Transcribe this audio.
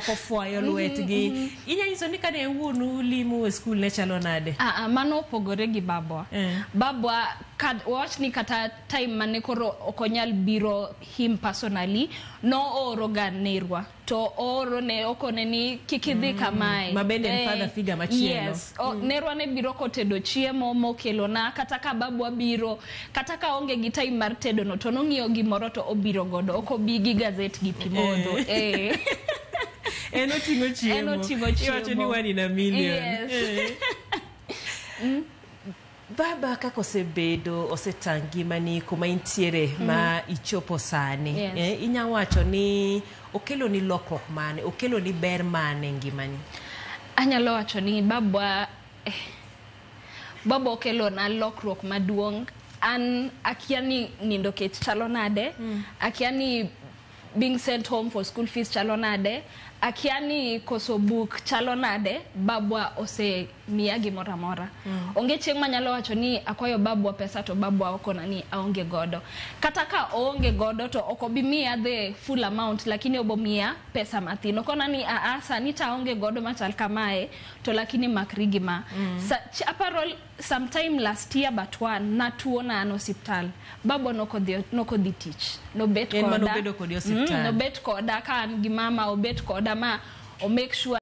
Jomoko fwayo lwetgi. Inya nyiso ni kane wuonu limu e skul ne chalo nade? Ah, ah, mano opogore gi babwa. Babwa wawach ni kata time mane koro ok onyal biro him personally, nooro ga nerwa to ooro ne okone ni kik idhi kamae. Ma bende en father figure machielo. Yes. Nerwa ne biro kotedo chiemo mokelona, kata ka babwa biro, kata ka onge gi time mar tedo no, to nong'iewo gimoro to obiro godo, ok obi gi gazet gi pi modho. En oting'o chiemo. En oting'o Iwacho ni chiemo. one in a million. Yes. Baba kaka osebedo osetang' ngimani kuma intiere ma ichopo sani. Inya wacho ni okelo ni lokruok mane, okelo ni ber mane e ngimani? Anyalo wacho ni babwa okelo na lokruok maduong'. An akia ni nindo kech chalo nade, akia ni being sent home for school fees chalo nade, akia ni koso buk chalo nade. Babwa osemiya gimoro amora. Onge chieng' manyalo wacho ni akwayo babwa pesa to babwa okona ni aonge godo. Kata ka oonge godo to ok obi miya the full amount, lakini obo miya pesa mathin. Okona ni aa, sani to aonge godo machal kamae, to lakini makri gi ma. Aparo sometime last year but one, natuo na an osiptal. Babwa nokodhi tich. Nobet En koda. manobedo kodi osiptal. Nobet koda ka an gi mama, obet koda ma o make sure